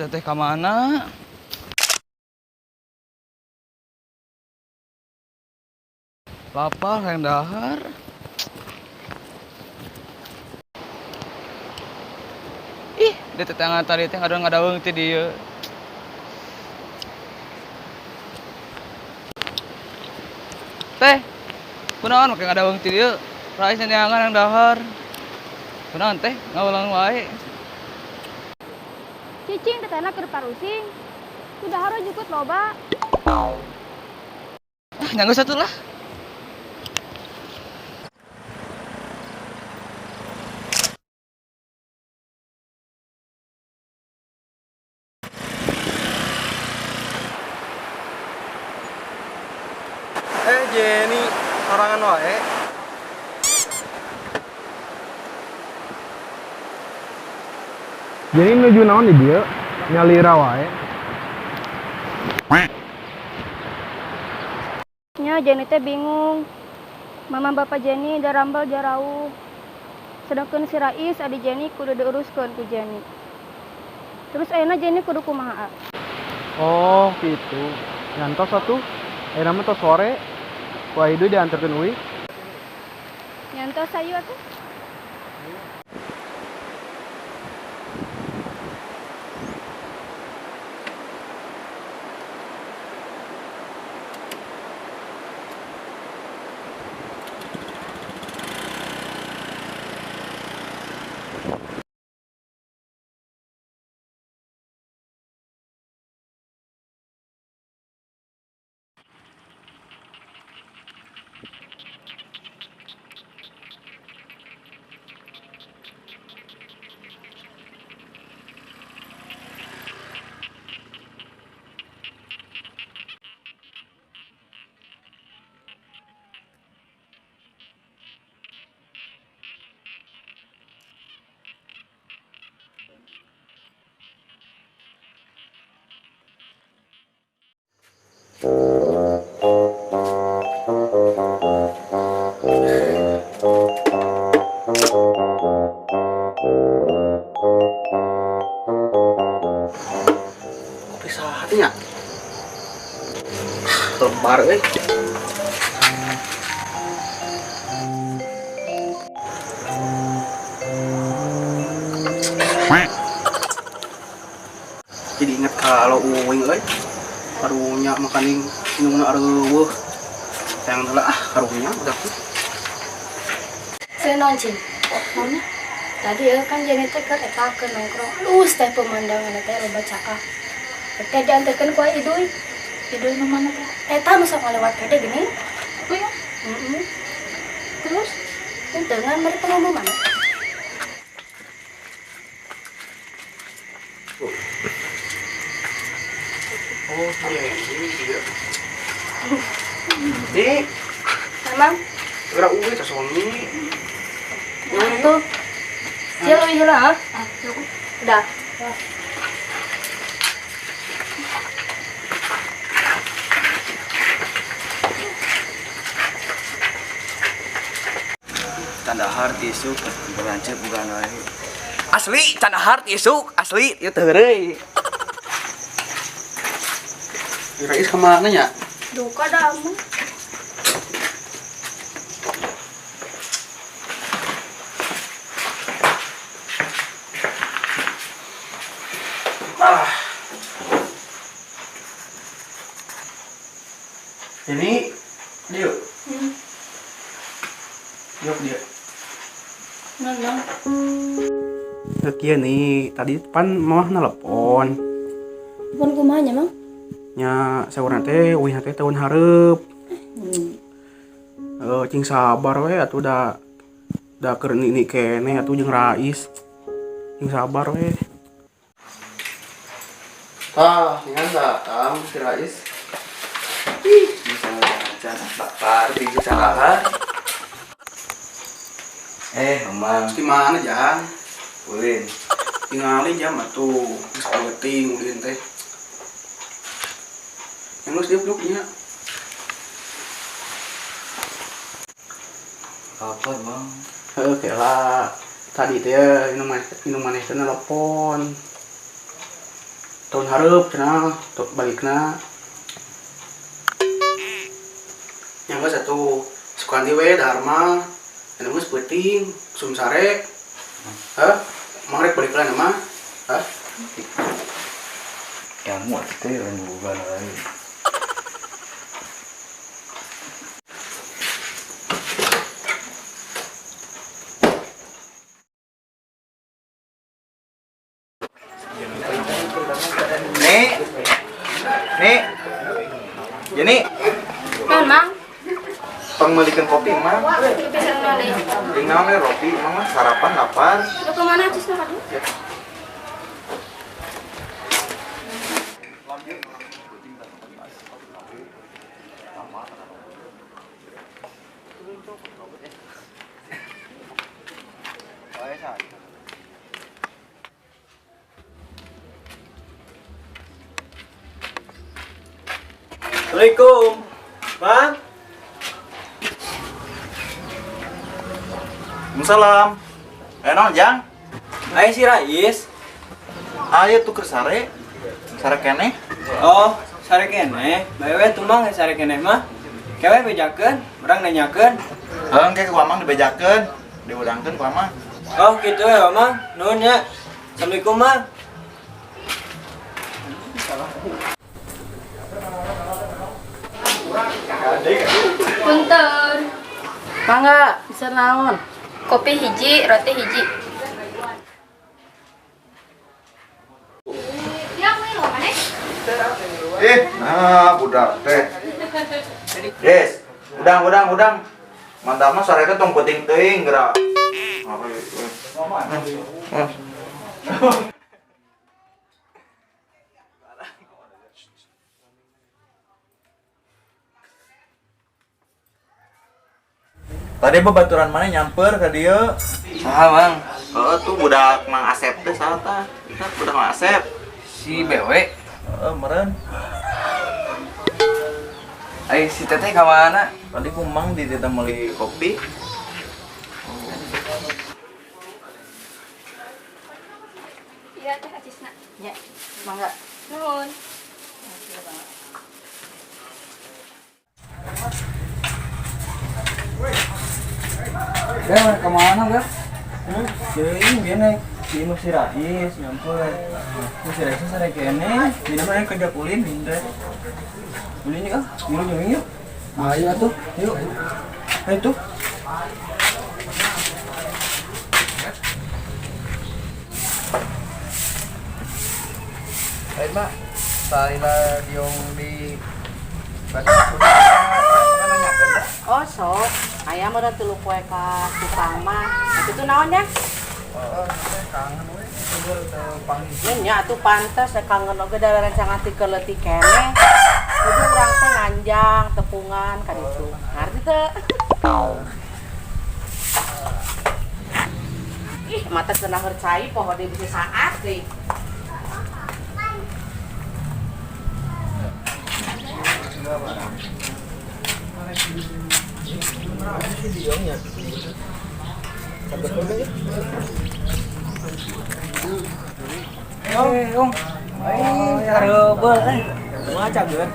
Teteh ka mana? Lapar hayang dahar. Ih, dia tetangga tadi teh ngadon ngadaweung ti dieu. Teh, kunaon make ngadaweung ti dieu? Rais neangan yang dahar. Kunaon teh ngawulang wae. Cicing tetehna keur parusing. Sudah harus jukut loba. Ah, nyangga satu lah. Eh Jenny, sorangan wae. Jenny nuju naon di dieu? Nyalira wae. Nya Jenny teh bingung. Mama bapak Jenny darambal jarauh. Sedangkan si Rais adi Jenny kudu diuruskeun ku Jenny. Terus ayeuna Jenny kudu kumaha? Oh, gitu. Nyantos atuh. Ayeuna mah tos sore. Ku Aidu diantarkeun uih. Nyantos ayu atuh. Kopi saha nya? Lebar euy. Jadi inget kalau uing euy. Karunya makaning indungna areuweuh. Sayang heula ah karunya udah tuh. Saya naon cing? Naonnya? Tadi ya kan Jenny teh keur eta keur nongkrong. Alus teh pemandangan teh loba cakap. Teh diantarkeun ku Iduy. Iduy nu mana teh? Eta nu sok ngalewat kade geuning. Oh ya. Heeh. Terus Untungan mari pengumuman. Oh, Jenny dia. Di, Emang geura uih teh suami. tuh. Dia leuwih heula ah. Udah. Can dahar isuk berlanjut bukan wae. Asli can dahar isuk asli ieu teh heureuy. Rais kemana nya? Duka dah mah. Ah. Ini dia. Yuk dia. Nah, Kieu nih, tadi pan mamah nelpon. Pun kumaha nya, Mang? Nya saurna teh uih teh tahun hareup. Cing sabar we atuh da keur nini keneh atuh jeung Rais. Cing sabar we. Tah, dengan datang si Rais. Ih, bisa aja lapar di salahan. Emang. Di mana, Jang? Ulin. Tingali jam atuh, geus peuting ulin teh. Yang geus diuk-diuk nya. Apa, Bang? Heeh, kela. Tadi teh indung maneh teh nelpon. Tahun hareup cenah balikna. Yang geus atuh sukan we dahar mah. Anu geus peuting, sum sare. Hah? Mang rek balik lah mah. Hah? Kamu teh lain boga lain. Nih. Nih. Jenny. Naon, Mang? Pangmeulikeun kopi mah. Kopi sareng naon deui? Jeung naon we roti mah mah sarapan lapar. Lu kemana acis na kadu? Assalamualaikum. Mang. Waalaikumsalam. Naon, Jang? Aya si Rais. Aya tuh keur sare. Sare keneh. Oh, sare keneh. Bae we tuh Mang sare keneh mah. Kewe bejakeun, urang nanyakeun. Heuh, engke ku Amang dibejakeun, diudangkeun ku Amang. Oh, gitu ya, Mang. Nuhun ya. Assalamualaikum, Mang. Punten. Mangga, bisa naon? Kopi hiji, roti hiji. Ya, aku ini mana? Nah budak teh. Yes, udang udang udang. Mantap mah sore teh tong penting teuing geura. Tadi babaturan mana nyamper ka dieu? Saha, Mang? Heeh tuh budak Mang Asep teh saha tah? Kita budak Mang Asep. Si BW. Heeh, meureun. Ai si Teteh ka mana? Tadi ku Mang di dieu meuli kopi. Iya, teh acisna. Ya, mangga. Nuhun. Bel, kemana, Bel? Jadi gini, si Imah si Rais nyamper. Si Rais sare kene, di mana kerja kulin hinde. Ulin yuk, yuk yuk yuk. Ayo atuh, yuk. Ayo tuh. Lain mak, salila diong di Oh, sok. Aya meureun tilu poe ka tukang mah. Itu tuh naon ya? Oh, kangen we, teu panggil. Nya atuh pantes saya kangen oge da rerencangan ti keleutik keneh. Kudu urang teh nganjang, tepungan ka ditu. Ngarti teu? Ih, mata cenah cai poho deui bisa saat deui. Ong. Aing sareubel eh. Kumaha cager?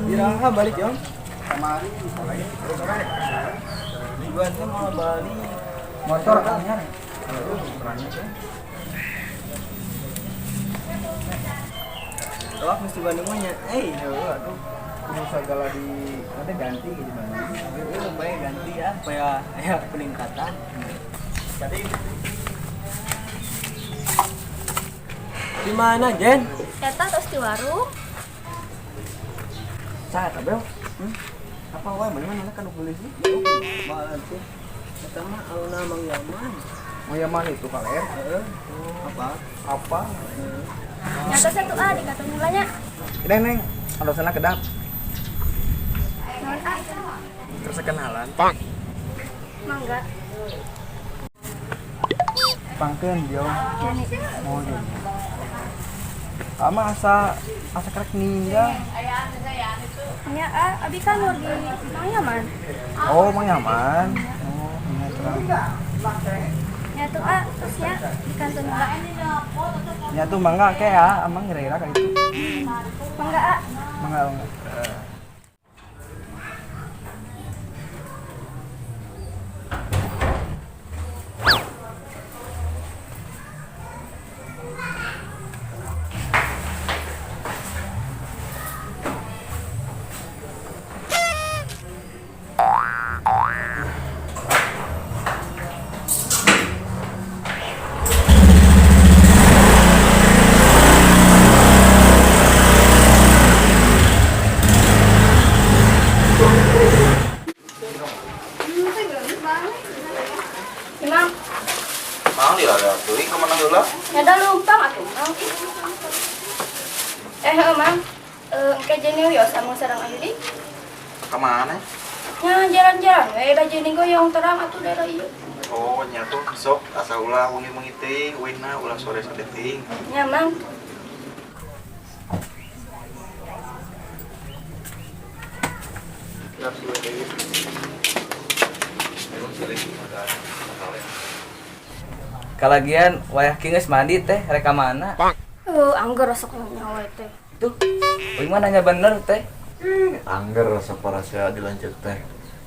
Iraha balik, Yong. Kamari lain. Gua teh mau balik. Motor anyar. Tolak mesti Bandung mah nya. Eh, aduh. Kudu segala di ada ganti di Bandung. Heeh, bae ganti ya supaya aya peningkatan. Jadi di mana, Jen? Eta tos di warung. Saha eta, Bel? Apa wae mana mana kan polisi? Mana tuh? Eta mah aluna Mang Yaman. Mang Yaman itu kaler. Heeh. Apa? Apa? Nyata satu A di kata mulanya. Neng, neng, sana kedap. Naon A? Terus kenalan. Mangga. Pangkeun dia. Jani. Oh, iya. Ama asa asa krek ninggal. Nya A, abi kan wargi Mang Yaman. Oh, Mang Yaman. Oh, nya terang. Nya tuh ah, terus nya di kantor heula. Nya tuh mangga ke ya, amang ngira ka itu. Mangga ah. Mangga mangga. Imam, Mang di ada teuing ka mana heula? nya da lumpang atuh Mang. Eh, heuh Mang. Engke Jenny wios amung sareng Ayudi. Ka mana? Nya jalan-jalan we da Jenny goyong terang atuh daerah ieu. Oh, nya tuh sok asa ulah wengi-wengi teuing, uihna ulah sore-sore teuing. Nya Mang. Kalagian wayah kieu geus mandi teh rek ka mana? Angger sok nyawa teh. Tuh, uing mah nanya bener teh. Angger sok parasea dilanjut teh.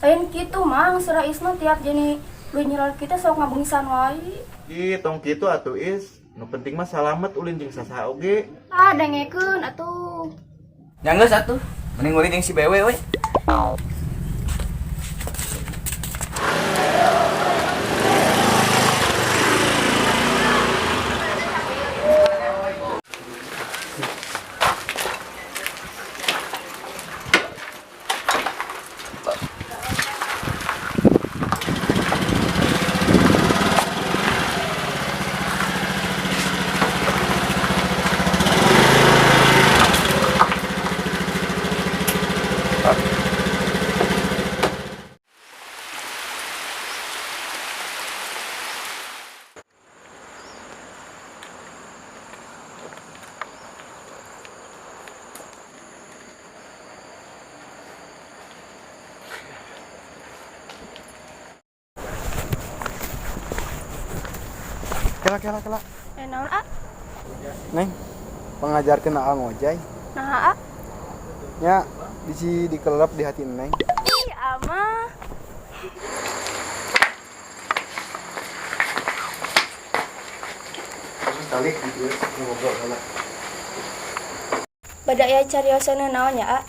Lain kitu Mang, si Rais mah tiap Jenny lu nyelal kita sok ngabengisan wae. Ih, tong kitu atuh Is. Nu penting mah salamet ulin jeung sasaha oge. Ah, dengekeun atuh. Nya geus atuh, mending ulin jeung si Bewe we. Kela kela kela. Naon ah? Neng, pengajarkeun aa ngojay. Naha ah? Nya bisi dikelep di hati Neng. Ih, ama. Talik gitu ngobrol heula. Bada aya carioseuna naon nya, ah?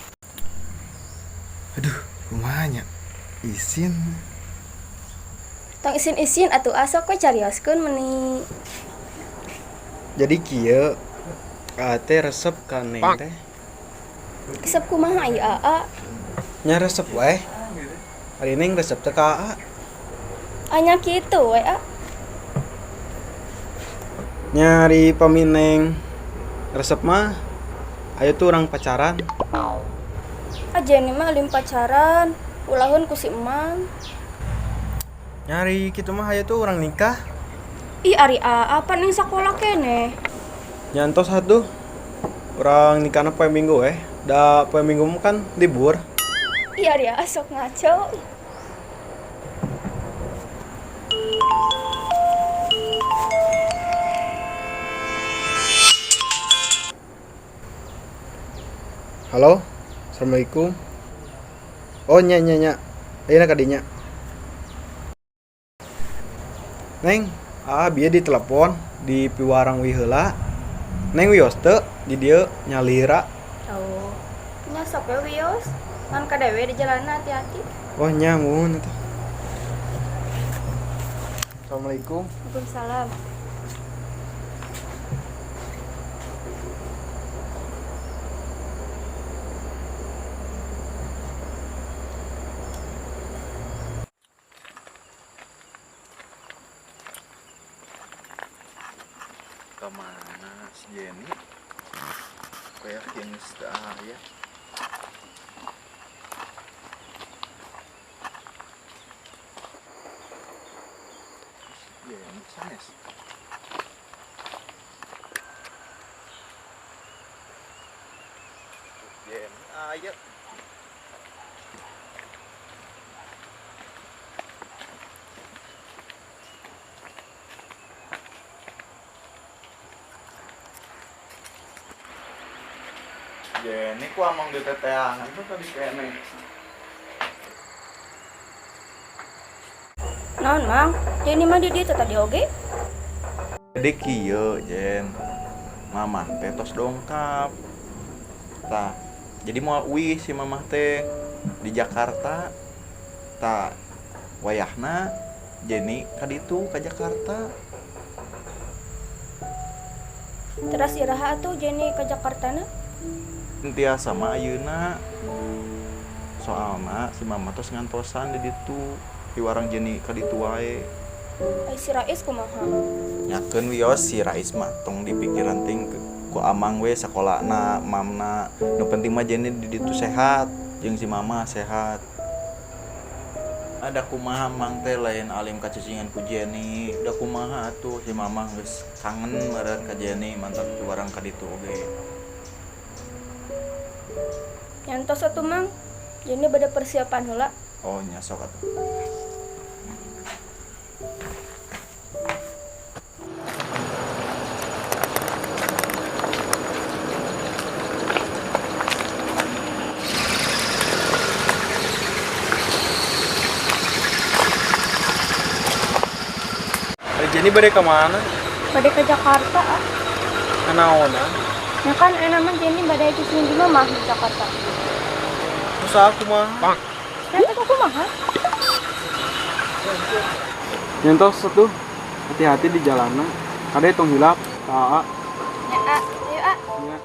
Aduh, kumaha nya? Isin. Tong isin-isin atuh asok we carioskeun meuni. Jadi kieu aa teh resep ka Neng teh. Resep kumaha ieu aa? Nya resep wae. Ari Neng resep teh ka aa. Anya kitu we aa. Nya ari pami Neng resep mah ayo tuh urang pacaran. Ah Jenny mah alim pacaran, ulaheun ku si Emang. Nyari kitu mah ayo tuh urang nikah. Ih ari aa pan ning sakola keneh. Nyantos atuh. Urang nikahna poe Minggu weh. Da poe Minggu mah kan libur. Ih ari aa sok ngaco. Halo, assalamualaikum. Oh nya nya nya, ayeuna ka dinya. Neng, ah bieu ditelepon di piwarang wi heula. Neng wios teu di dieu nyalira. Oh, nya sok we wios. Ngan kadewe di jalanna hati-hati. Oh nya muhun atuh. Assalamualaikum. Waalaikumsalam. Kemana si Jenny? Kayak yang geus teu aya. Jenny sanes. Jenny aya. Jenny ku amang di teteangan tuh tadi kene. Naon, Mang? Jenny mah di dieu teh tadi oge. Jadi kieu, Jen. Mamah teh tos dongkap. Tah, jadi moal uih si mamah teh di Jakarta. Tah, wayahna Jenny ka ditu ka Jakarta. Teras iraha atuh Jenny ka Jakarta na? Tiasa mah ayeuna. Soalna si mama tos ngantosan di ditu. Piwarang Jenny ka ditu wae. Ai si Rais kumaha? Nyakeun wios si Rais mah tong dipikiran ting ku amang we sakolana, mamna. Nu penting mah Jenny di ditu sehat, jeung si mama sehat. Ada kumaha mang teh lain alim kacicingan ku Jenny. Da kumaha atuh si mama geus kangen meureun ka Jenny mantap piwarang ka ditu oge. Nyantos atuh Mang. Jenny bade persiapan heula. Oh nya sok atuh. Jenny bade ka mana? Bade ke Jakarta, ah. Kanaon, ah? Ya kan enak mah Jenny bade cicing di mama di Jakarta. Terus aku mah. Nanti aku kumaha? Nyentos atuh. Hati-hati di jalanan. Kade tong hilap. Taa. Ya, ah. Ayo, ah. Ya.